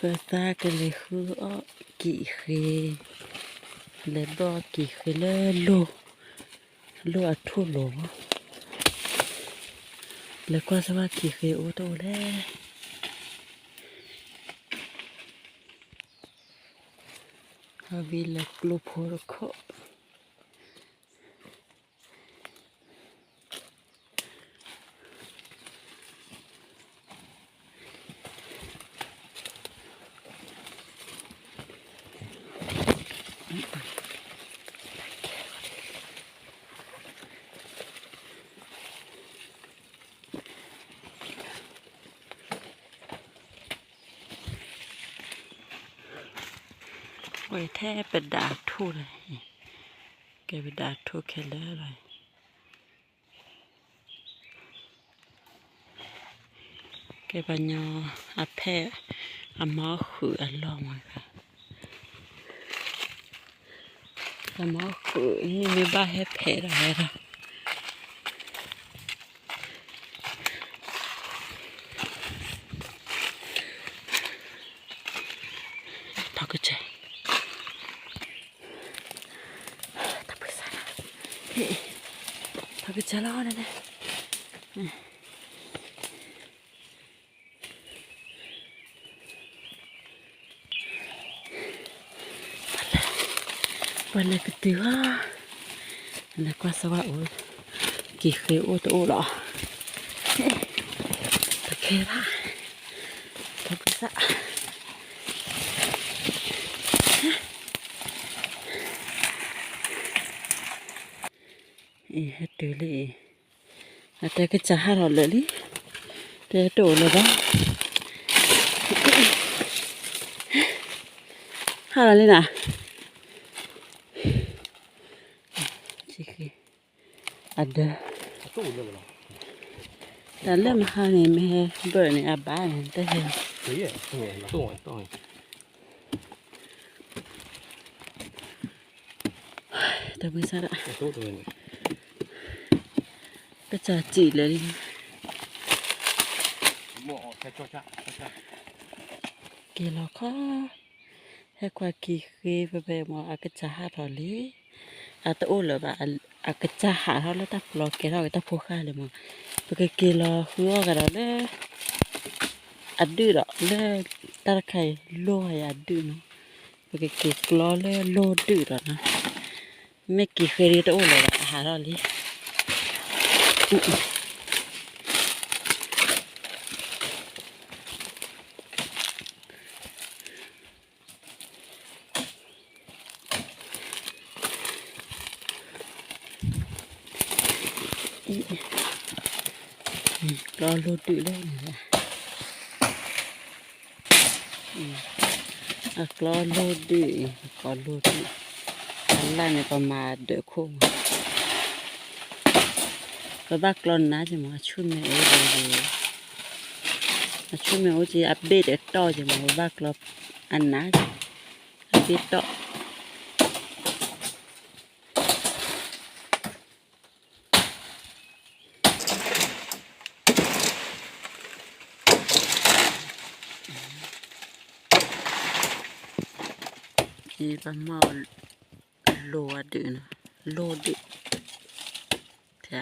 ပသးကလဲၤဃုအီၣ်ကံာ်ဃ့, လဲၤဘၣ်အီၣ်ကံာ်ဃ့လၢလိၢ်, လိၢ်အထူၣ်လိၤဘၣ်, လဲၤကွၢ်စၢ်ဘၣ်ကံာ်ဃ့အိၣ်တအိၣ်လဲၣ်. အဝံၤလဲၤကျိဖိတခိၣ် ဝဲထဲပဒးထူၣ်လီၤ, ကဲပဒးထူၣ်ခဲလၢာ်လီၤ. ကဲပှၤညီအဖဲၣ် အမၤအီၣ်ဃုာ်အလီၢ်မး, အမၤအီၣ်ဃုာ် မ့မ့ၢ်ဘၣ်ဟဲဖဲးဒီးဝဲဒၣ် ထီၣ်ကစၢ်, ထီၣ်ကစၢ်လီၤန့ၣ်, ပှၤလဲၤကတုၤဧါ, လဲၤကွၢ်စၢ်ဝဲအိၣ်, ကံာ်ဃ့အိၣ်တအိၣ်လီၤ, တခဲဘၣ်, ထီၣ်ကစၢ် အံၤ ဟဲတုၤလံအံၤ, အတဲကစၢ်ဟးထီၣ်လၢာ်လံ, တဲတအိၣ်လၢၤဘၣ်, ဟးထီၣ်လံနၤ, အဒၢ, တၢ်လၢမဟါန့ၣ် မ့ၢ်ဟဲဘၢၣ်န့ၣ် အဘၣ်န့ၣ် တဟဲ တၢ်ဘှံးစၢ်ဒၣ်, ကစၢ်စံးလၢာ်လံ, က့ၤလီၤခီ, ဟဲကွၢ်ကံာ်ဃ့ဖဲဖဲမး အကစၢ်ဟးထီၣ်လံ, အတအိၣ်လၢၤဘၣ်, အကစၢ်ဟးထီၣ်လၢတၢ်ပျီကဲထီၣ်က့ၤတၢ်ဖိဃၢ်လံမး, ပကက့ၤလီၤဃုအီၣ်ကဒီးလၢ အဒုၣ်ဒီး လၢတၢ်တခါအံၤ လိၢ်ဝဲယၤအဒုၣ်နီၤ, ပကက့ၤကျီလၢလိၢ်ဒုၣ်ဒီးနီၤ, မ့ၢ်ကံာ်ဃ့ဒ်တအိၣ်လၢၤဘၣ် အဟးထီၣ်လံ. ကျီလိၢ်ဒုၣ်လၢန့ၣ်, အကျီလိၢ်ဒုၣ်အံၤ ပကိးလိၢ်ဒုၣ်, အလၢ်န့ၣ် ပမၤဒၢးခိၣ်မး, ပဘၣ်ကျီနါက့ၤမး အဆူၣ်မဲာ်အိၣ်က့ၤ, အဆူၣ်မဲာ်အိၣ်က့ၤ အဘ့ၣ်ဒီးတီၢ်က့ၤမး ပဘၣ်ကျီအနါက့ၤ, အဘ့ၣ်တီၢ် ပမၤလိၤအဒုးနီၤ, လိၤဒုး, ထဲ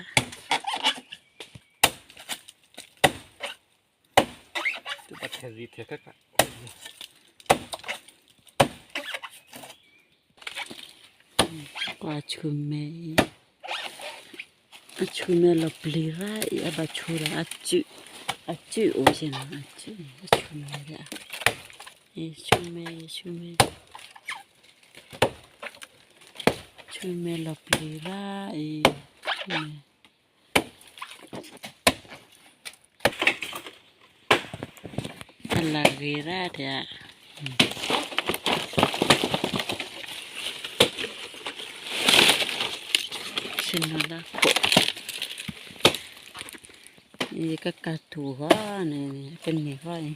ကွၢ်ဆူမဲအံၤ, အဆူမဲလီၤပျံၤရၣ်အံၤ အဘၣ်ဆူဒီး အစုၣ်အိၣ်က့ၤနီၤ, အစုၣ်, အဆူမဲဒၣ်, ဆူမဲ, ဆူမဲ, ဆူမဲလီၤပျံၤရၣ်အံၤ, ဆူမဲ အလၢဂ့ၤရၣ်ဒၣ်, ဆ့ၣ်နီၤလၢခိၣ်, ယကကးထူၣ်ဃီန့ၣ် ကန့ၢ်ဃီအံၤ,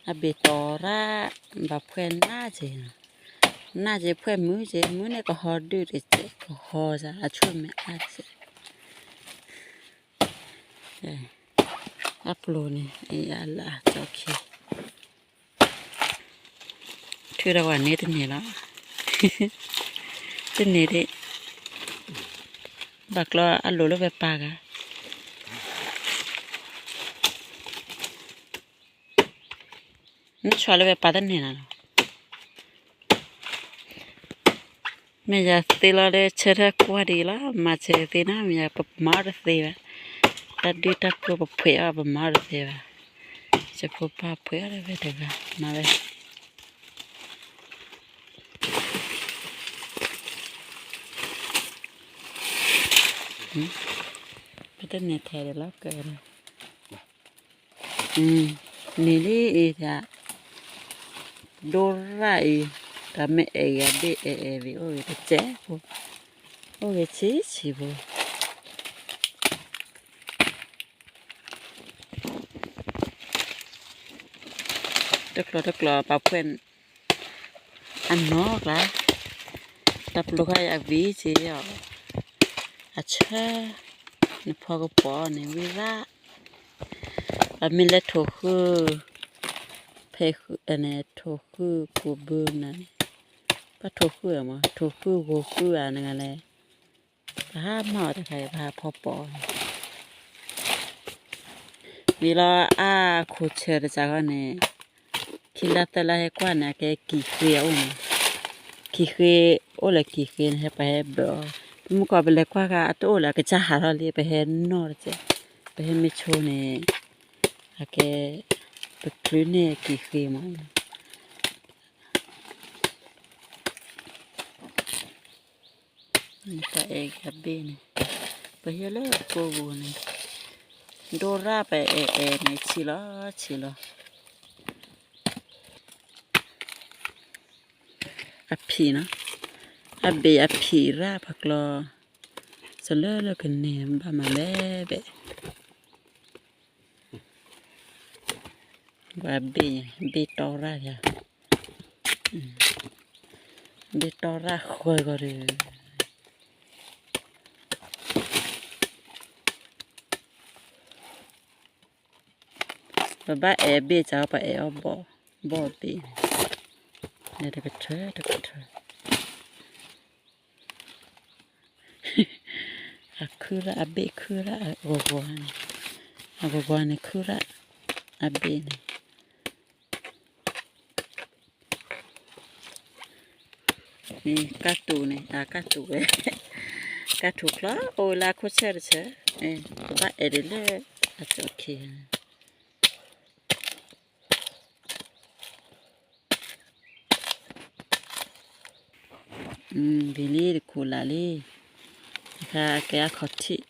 အဘ့ၣ်တီၢ်ရၣ်, ဘၣ်ဖှဲနါက့ၤ, နါက့ၤဖှဲမုၢ်က့ၤ, မုၢ်န့ၣ်ကဟီဒုၣ်တကဲး, ကဟီစ့ၢ် အဆူမဲအါစ့ၢ် အပျိၤန့ၣ် အလၢကၠီခံ, ဆူဒီးဝဲန့ၣ်တန့ၢ်လီၤ, တန့ၢ်ဒံး, ဘၣ်ကျီအလိၤလၢဝဲပၢ်ဂၤ, နဆှၢလၢဝဲပၢ်တန့ၢ်နၤလီၤ. မ့ၢ်ယၤသ့လီၤလၢဆၢထၢၣ်ကွၢ်ဒံးလီၤ, မၤစၢၤသ့နီၤ, မ့ၢ်ယၤပမၤအီၣ်တသ့ဘၣ်, တၢ်ဒုၣ်တၢ်ပှၢ်ပဖှဲးအီၣ်ပမၤအီၣ်တသ့ဘၣ်, ယဖိပၢ်ဖှဲးအီၣ်လၢဝဲတဂၤ, မၤဝဲ ပတန့ၢ်ထဲဒံးလီၤကဲဒီး, န့ၢ်လံအံၤဒၣ်, ဒိရၣ်အံၤ, တၢ်မ့ၢ်အဲၣ်ဂ့ၤအဘ့ၣ်အဲၣ်အဲၣ်ဝံၤ အိၣ်ဂ့ၤတစဲးဖိ, အိၣ်ဂ့ၤဆံးဆံးဖိ တကျိၤတကျိၤပာ်ဖှဲး အနီၢ်ကျါ, တၢ်ပျိခါအံၤအဝံၤက့ၤအီၤ, အဆၢ, နဖီကပီၤန့ၣ်ဝံၤရၣ်, အမ့ၢ်လၢထိၣ်ဃု, ဖဲဃုန့ၣ် ထိၣ်ဃုကိၣ်ဘုနၤန့ၣ်, ဘၣ်ထိၣ်ဃုဧါမး ထိၣ်ဃုဂီၤဃုဧါနဂၤလဲၣ်, ပဟးမၤအီၤတခါအံၤ ပဟးဖီပီၤအီၤန့ၣ် ဝံၤလီၤအါခိၣ်ဆၢတစးဃီန့ၣ်, ခံလါသၢလါဟဲကွၢ်န့ၣ် အကဲကံၢ်ဃ့အအိၣ်မး, ကံၢ်ဃ့, အိၣ်လၢကံၢ်ဃ့န့ၣ် ဟဲပှၤဟဲဘၢအီၤ, မုၢ်ကီၢ်ပလဲၤကွၢ်ခါ အတအိၣ်လၢအကစၢ်ဟးထီၣ်လံ ပဟဲနီၣ်တစဲး, ပဟဲမ့ၢ်ဆိန့ၣ်, အကဲ, ပချုးန့ၢ်ကံၢ်ဃ့မး တၢ်အဲၣ်ဂ့ၤအဘ့ၣ်န့ၣ်, ပဟဲလၢကိးပူၤန့ၣ်, ဒိရၣ်ပအဲၣ်အဲၣ်န့ၣ် ဆံးလီၤဆံးလီၤ, အဖံးနီၤ, အဘ့ၣ်အဖံးရၣ်ဖးကျီ, စလၢလၢကန့ၢ်ဘၣ်မၤလဲၣ်ဘဲၣ် ပှၤဘ့ၣ်, ဘ့ၣ်တီရၣ်ယၤ, ဘ့ၣ်တီရၣ်ဃၢၤဂီၤဒီး, ပဘၣ်အဲၣ်ဘ့ၣ်စ့ၢ် ပအဲၣ်အီၤဘီၣ်, ဘီၣ်ဘ့ၣ်, တကထၢတကထၢ အခုၣ်ရၣ်အဘ့ၣ် ခုၣ်ရၣ်အဂီၤဂီၤန့ၣ်, အဂီၤဂီၤန့ၣ် ခုၣ်ရၣ်အဘ့ၣ်န့ၣ်, န့ၣ် ကၢ်တူာ်န့ၣ် အကၢ်တူာ်ဝဲ, ကၢ်တူာ်ချီအိၣ်လၢအခိၣ်ဆၢၣ်တဆၢ, ကဘၣ်အဲၣ်ဒ်လၢအကၠီၣ်ခံ ဝံၤလံတခူၣ်လၢ်လံ, အခါကဲအခီၣ်ထံး,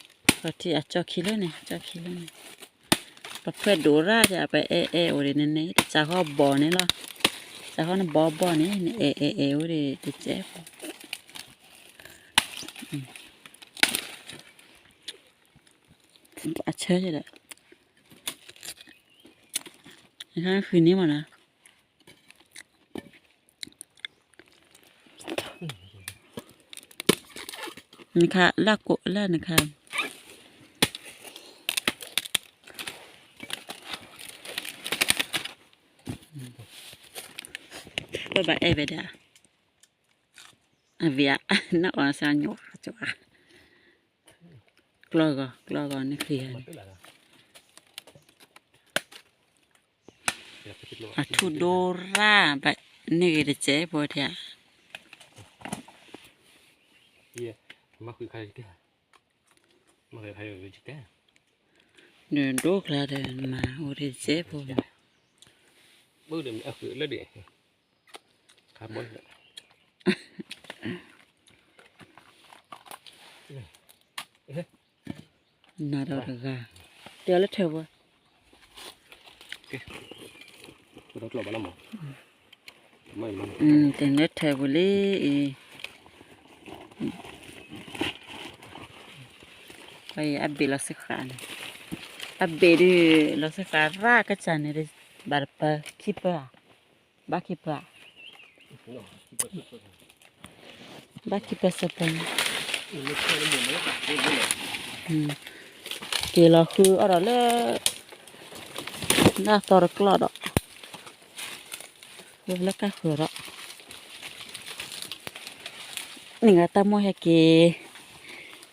ခီၣ်ထံးအကၠီၣ်ခံလၢန့ၣ် ကၠီၣ်ခံလၢန့ၣ်, ပဖှဲးဒိၣ်ရၣ်ယၤ ပအဲၣ်အဲၣ်အိၣ်ဒံးန့ၣ်န့ၣ် တစးဃီဘီၣ်န့ၣ်လီၤ, တစးဃီနဘီဘီၣ်န့ၣ် နအဲၣ်အဲၣ်အဲၣ်အိၣ်ဒံးတစဲးဖိ အဆၢဒီး, နခါဃုန့ၢ်မးနီၤ, နခါလၢကိးလၢနခါ, ပဘၣ်အဲၣ်ဝဲဒၣ်, အဝံၤဧါ, နအီၣ်စၢ်ညီၣ်, ကျီၢ်ဂီၤ ကျီၢ်ဂီၤန့ၣ်ဃံဧါန့ၣ်, အထူၣ်ဒိရၣ်ဘၣ်န့ၢ်ဂ့ၤတစဲးဖိဒံးဧါ, ဒီးဒိကျါဒီးမၤအိၣ်ဒံးတစဲးဖိ, နၤဒီးတဂၤ, တဲလၢထၢၣ်ပူၤ, တဲလၢထၢၣ်ပူၤလံအံၤ, အဘ့ၣ်လီၤစ့ၢ်ဃာ်န့ၣ်, အဘ့ၣ်ဒုးလီၤစ့ၢ်ဃာ်ရၣ်ကစၢ်န့ၣ်, ဘၣ်တပၢၢ်ခံပၢၢ်ဧါ, ဘၣ်ခံပၢၢ်ဧါ ဘၣ်ခံပၢၢ်စၢၤပၢၢ်န့ၣ်, က့ၤလီၤဃုအီၣ်ဒီးလၢ နၢ်သီတကျီၢ်ဒီး, လၢကၢ်ဃၢၤဒီး, နဂၤတၢ်မိၣ်ဟဲက့ၤ,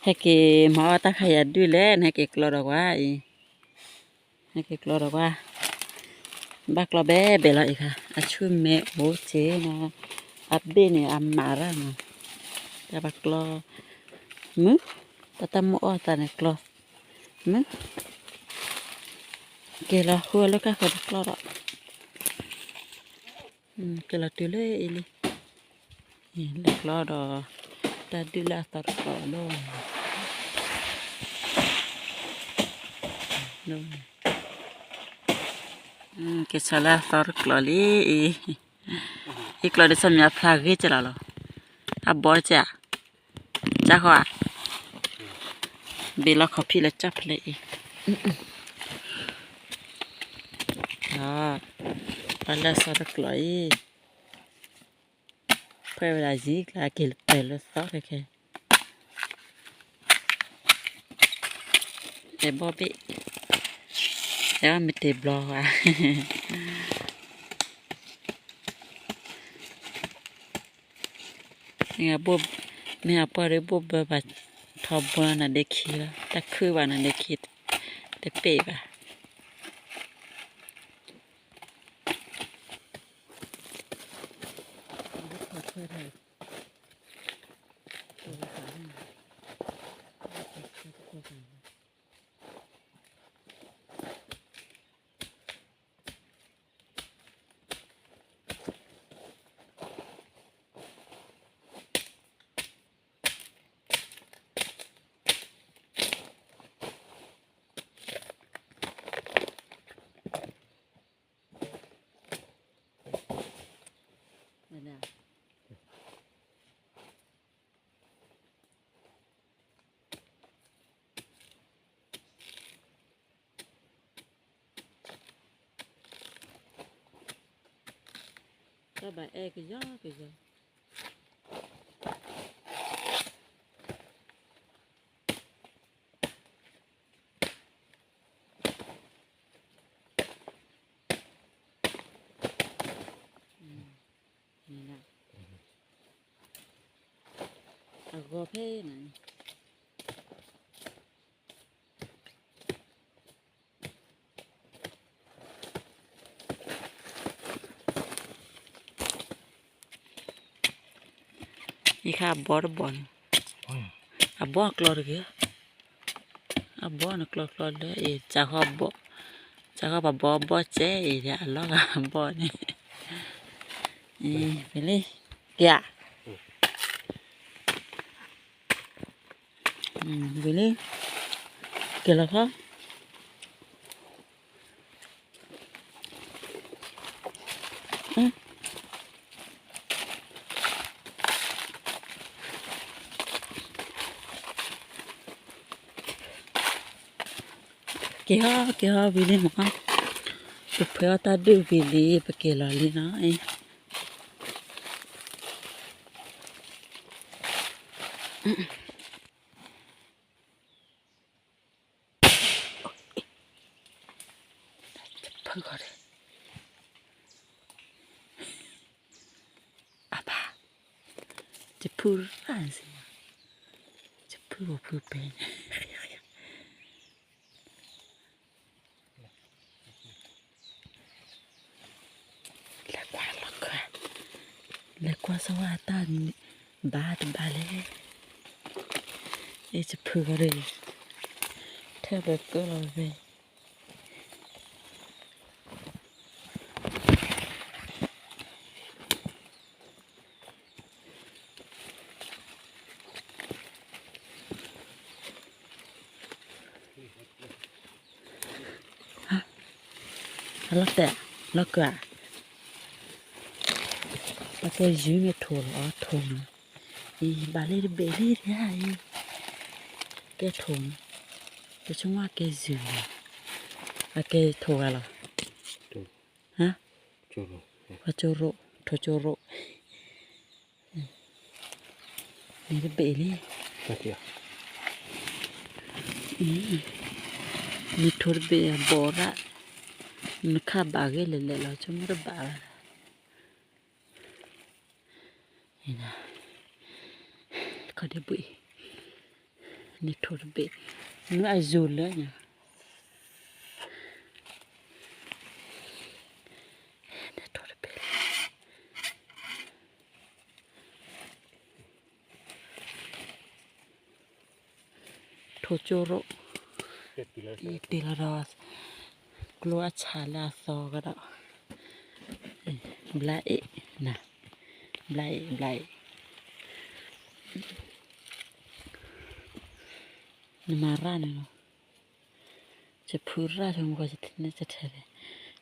ဟဲက့ၤမၤအီၣ်တၢ်ခါယၤဒုးလဲၣ်, နဟဲက့ၤကျီဒီးကွၢ်အံၤ, ဟဲက့ၤကျီဒီးကွၢ်, ဘၣ်ကျီဘဲဘဲလီၤအံၤခါ, အဆူၣ်မဲာ်အိၣ်က့ၤနီၤ, အဘ့ၣ်န့ၣ်အမးရၣ်နီၤ, တၢ်ဘၣ်ကျီ, မုၢ်, ပတၢ်မိၣ်အီၣ်သးန့ၣ်ကျီ, မုၢ်, က့ၤလီၤဃုအီၤလၢကၢ်ဃၢၤတကျီဒီး က့ၤလီၤတုၤလၢအံၤလံ, လဲၤကျီဒီး တၢ်ဒုးလၢအသီတကျီလီၤ, က့ၤဆီလၢအသီတကျီလံအံၤ, အံၤကျီဒ်ဆၢမ့ၢ်အဖျါဂ့ၤကလီလီၤ, အဘီတက့ၢ်, ကၢ်ဃီဧါ, ဘ့ၣ်လီၤခီဖံးလၢကၠီၣ်ဖျဲးအံၤ, ပှၤလၢအသီတကျီအံၤ, ဖဲဝဲဒၣ်ယံၤကျါက့ၤပှဲၤလၢသီခဲခဲ, တဲဘီဘ့ၣ်, တဲဘၣ်မ့ၢ်တ့ၢ်ဘျီဧါ, မ့ၢ်အဘိၣ်မ့ၢ်အပှၢ်ဒီးဘိၣ်ဘၢဘၣ်ထီဘိလီၤနၤဒ့ခံလီၤ, တၢ်ခုၣ်ဘၣ်နၤဒ့ခံ, တပ့ၢ်ဘၣ် တၢ်ဘၣ်အဲၣ်ကယီကယီ အဂီၤဖဲနၤ ယခါအဘီတဘီန့ၣ် အဘီအကျီတဂ့ၤ အဘီနကျီကျီလၢအံၤ စးဃီဘီ စးဃီပှၤဘီဘီစဲအံၤ အလီၢ်ဂၤအဘီန့ၣ် အံၤ ဖဲလံ က့ၤဧါ ဝံၤလံ က့ၤလီၤခီ က့ၤဟီ က့ၤဟီဝံၤလံမး ပဖှဲးအီၣ်တၢ်ဒုးဝံၤလံ ပက့ၤလီၤလံနီၤ ဖုဂီၤဒီး အဘၣ် ယဖုရၣ်စ့ၢ် ယဖုဂီၤဖုပဲ လဲၤကွၢ်လီၤခၢၣ် လဲၤကွၢ်စၢ်ဝါတၢ် ဘၣ်တဘၣ်လဲၣ် အ့ၣ် ယဖုဂီၤဒီး ထၢၣ်ပကၢလီၤဝဲ အလီၤတဲာ် လီၤကွၢ် ပကဲယုၢ်မ့ၢ်ထိၣ်လီၤ ထိၣ်မး အံၤ ဘၣ်လံတဘ့ၣ်လံတယါအံၤ ကဲထိၣ်မး ပဆိကမိၣ်ကဲယုၢ်မး အကဲထိၣ်ဂၤလီၤ ဟါ ပှၤကၠိရိၣ် ထိၣ်ကၠိရိၣ် မ့ၢ်တဘ့ၣ်လံ မ့ၢ်ထိၣ်တဘ့ၣ်အဘီရၣ် နခၣ်ဘၣ်ဂ့ၤလဲၤလဲၤလီၤ ဆိကမိၣ်တဘၣ်ဘၣ် န့ၣ်, ခီဒ့ဘှံး, န့ၣ်ထိၣ်တဘ့ၣ်, နအယိၤလၢညါ, နထိၣ်တဘ့ၣ်လၢ ထိၣ်ကၠိရိၣ်, ယတ့ၢ်လီၤဒီး ကျိအဆၣ်လၢအသီကဒီး, ဘျါအ့ၣ်, ဘျါအ့ၣ်, ဘျါအ့ၣ်, နမၤရၣ်န့ၣ်လီၤ, ယဖုရၣ်ဆိမကီၢ် ယထံၣ်န့ၣ် ယထဲလဲၣ်,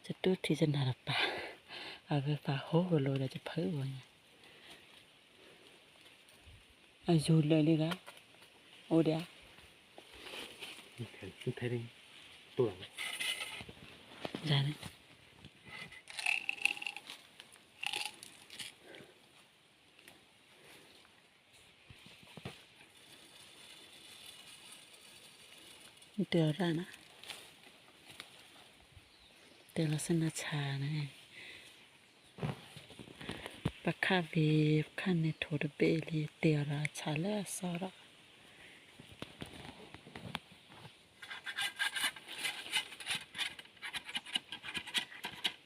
ယတူၢ်ထံၣ်ယနၢ်တပၤ, အဝဲပာ်ဟိကလိာ်ဒီးယဖုဝဲညါ အယိၤလၢာ်လံဂၤ, အိၣ်ဒံးဧါ, ယၤန့ၣ်, တဲအီၤရၣ်နၤ, တဲလီၤစ့ၢ်နၤဆါန့ၣ် ပခၣ်ဝံၤ ပခၣ်န့ၣ်ထိၣ်တဘ့ၣ်လံ တ့ၢ်အီၤဒီးဆၣ်လၢအစီဒီး ဝံၤလံဧါ ဝံၤလံဧါ, ဝံၤလံ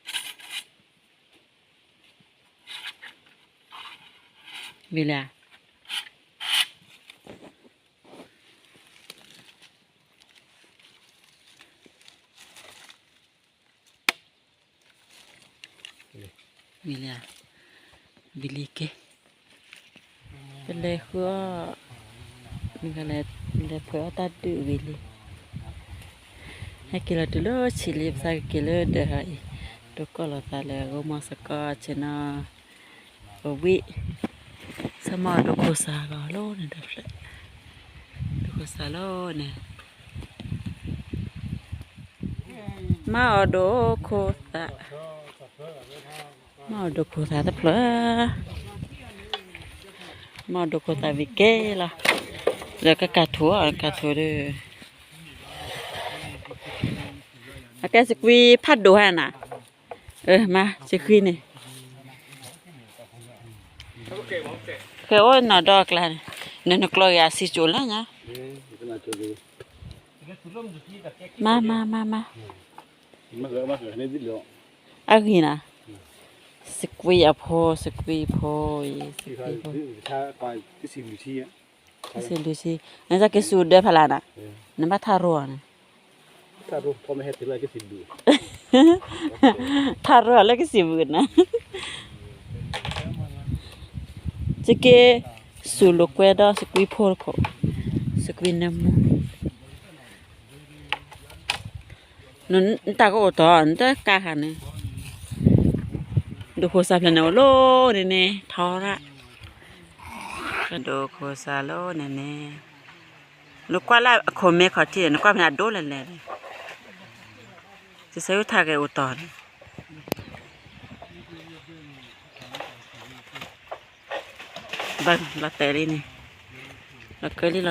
က့ၤ, ပလဲၤဃုအီၣ်, လဲၤဖှဲးအီၣ်တၢ်ဒုးဝံၤလံ, ဟဲက့ၤလီၤတုၤလၢဆံးလံ ပသးကက့ၤလၢဒၢးဟီအံၤ, ဒိကီၢ်လီၤသးလၢဂိၢ်မီၢ်စကီးဆ့ၣ်နီၤ အဝံၣ်, ဆၢမၤအီၤဒိခိၣ်စးလီၤလီၤန့ၣ်ဒီးဖျၢၣ်, ဒိခိၣ်စးလီၤန့ၣ်, မၤအီၤဒိခိၣ်သး, မၤအီၤဒိခိၣ်သးတဖျၢၣ်, မၤအီၤဒိခိၣ်သးဝံၤက့ၤလီၤ, လၢကကၢ်ထူၣ်အီၤ ကၢ်ထူၣ်ဒီး, အကဲစကွံဖးဒိၣ်ဟဲနၤ မၤစဃံန့ၣ်, ဃဲအိၣ်နီၢ်ဒီအကျါန့ၣ်, နနကျီဂ့ၤအစံၣ်ကၠိလၢညါ, မၤမၤမၤမၤ, အဂ့ၤနၤ, စကွံအဖိ စကွံဖိအံၤ, စကွံဖိ ကစံၣ်လွံၢ်ဆံ, နစးက့ၤစူၤဒၢဖးလၢ်နၤ, နဘၣ်ထးရိအီၤန့ၣ်, ထးရိအီၤလၢကစံၣ်ဘုးနၤ, စက့ၤစူၤလိာ်ကွဲဒီးစကွံဖိတခိၣ်, စကွံနၢမူ နတၢ်ကအိၣ်တီၢ် နတကးခါန့ၣ်, ဒိခိၣ်စးဖျၢၣ်န့ၣ်အိၣ်လီၤန့ၣ်န့ၣ် ထီရၣ်, ဒိခိၣ်စးလီၤန့ၣ်န့ၣ်, နကွၢ်လၢအခိၣ်မဲခီၣ်ထံး နကွၢ်ဖဲန့ၣ်အဒိလဲၣ်လဲၣ်, တစဲးဝဲထးကဲအိၣ်တီၢ်န့ၣ် ဘၣ်လီၤတဲာ်လံန့ၣ်, လီၤကၢလံ လီၤကၢလံ, လ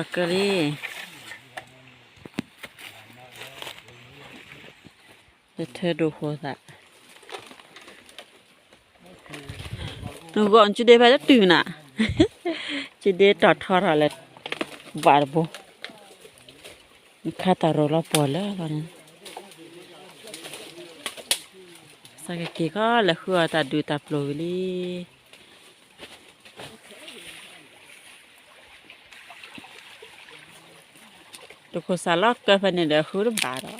ၢထၢဒိၣ်ဃိသး, နဂီၢ်နစုဒ့ဖဲလၢတုၤနၤ, စုဒ့တီၢ်ထီထီၣ်လၢ, ဘၣ်တဘိ, နခါတၢ်ရိၤလီၤပှီၢ်လၢလီၤန့ၣ်, စးကက့ၤခီလၢဃုအီၤတၢ်ဒုးတၢ်ပျိၤဝံၤလံ. တခိၣ်စးလီၤကၢဖဲန့ၣ်ဒီးဃုတဘၣ်ဒီး,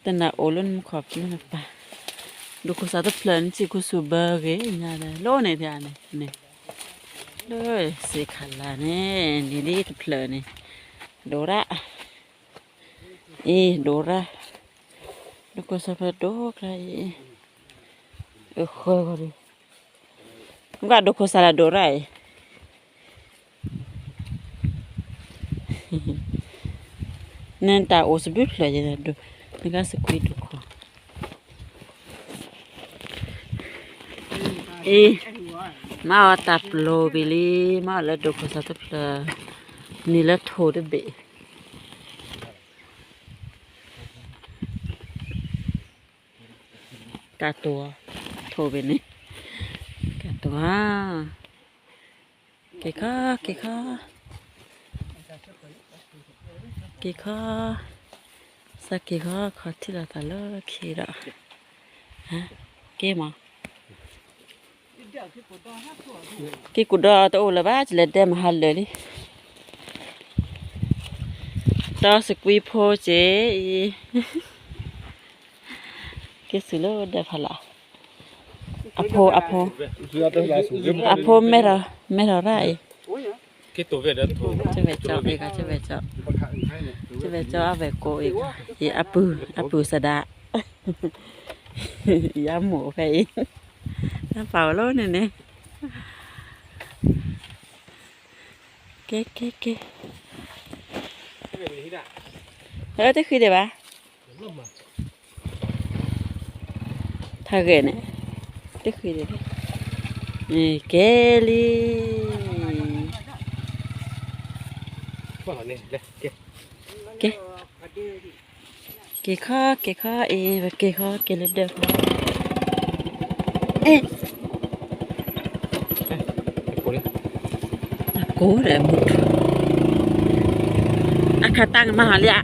တနၢ်အိၣ်လၢနမူခီၣ်ပျုၢ်နပၢ်, ဒိခိၣ်စးတဖျၢၣ်န့ၣ် စံၣ်ခိၣ်ဆူၣ်ဘၢဂ့ၤညါဒီး လီန့ၣ်တန့ၣ်, လၢစ့ခးလၢ်န့ၣ် န့ၣ်လံတဖျၢၣ်န့ၣ်, ဒိရၣ်, အ့ၣ် ဒိရၣ်, ဒိခိၣ်စးဖျၢၣ်ဒိကျါအံၤ, အဃၢဂီၤဒီး, မ့ၢ်ဒိခိၣ်စးလၢဒိရၣ်အံၤ နတၢ်အိၣ်စဘုဖျၢၣ်ယဲ, နကစကွံဒိခိၣ်, အ့ၣ်, မၤအီၤတၢ်ပျိၤဘ့ၣ်လံ, မၤအီၤလၢဒိခိၣ်စးတဖျၢၣ်, န့ၣ်လၢထိၣ်တဘ့ၣ်. ကးတိၤ, ထိၣ်ဘ့ၣ်န့ၣ်, ကးတိၤဧါ, က့ၤခီ က့ၤခီ, က့ၤခီ, စးက့ၤခီ ခီထံၣ်လိာ်သးလၢခံဒီး, က့ၤမး က့ၤကူၣ်ဒီးတအိၣ်လၢၤဘၣ် ကလဲၤဒဲးမဟါလၢာ်လံ, တီစကွံဖိက့ၤအံၤ, က့ၤဆူၣ်လၢဒဲးဖးလၢ်, အဖိ အဖိ, အဖိမဲထီၣ် မဲထီၣ်ရၣ်အံၤ, ကဝဲၢ်ကၠီ, ကဝဲၢ်ကၠီ, ကဝဲၢ်ကၠီအဝဲၢ်ကိးအံၤ, အပုၢ် အပုၢ်စဒါ, ယမိၢ်ဖဲအံၤ, တၢ်ပာ်ဝဲလီၤန့ၣ်န့ၣ်, က့ၤ က့ၤ က့ၤ, တဃံဒံးဘၣ်, ထါဂဲၤန့ၣ်, တဃံဒံး, က့ၤလံ, က့ၤ က့ၤခီ က့ၤခီအံၤ ပက့ၤခီက့ၤလၢဒၢးခီ, အဲ အကိးဒီး အခါတၢ်ကမၤဟးလံဧါ,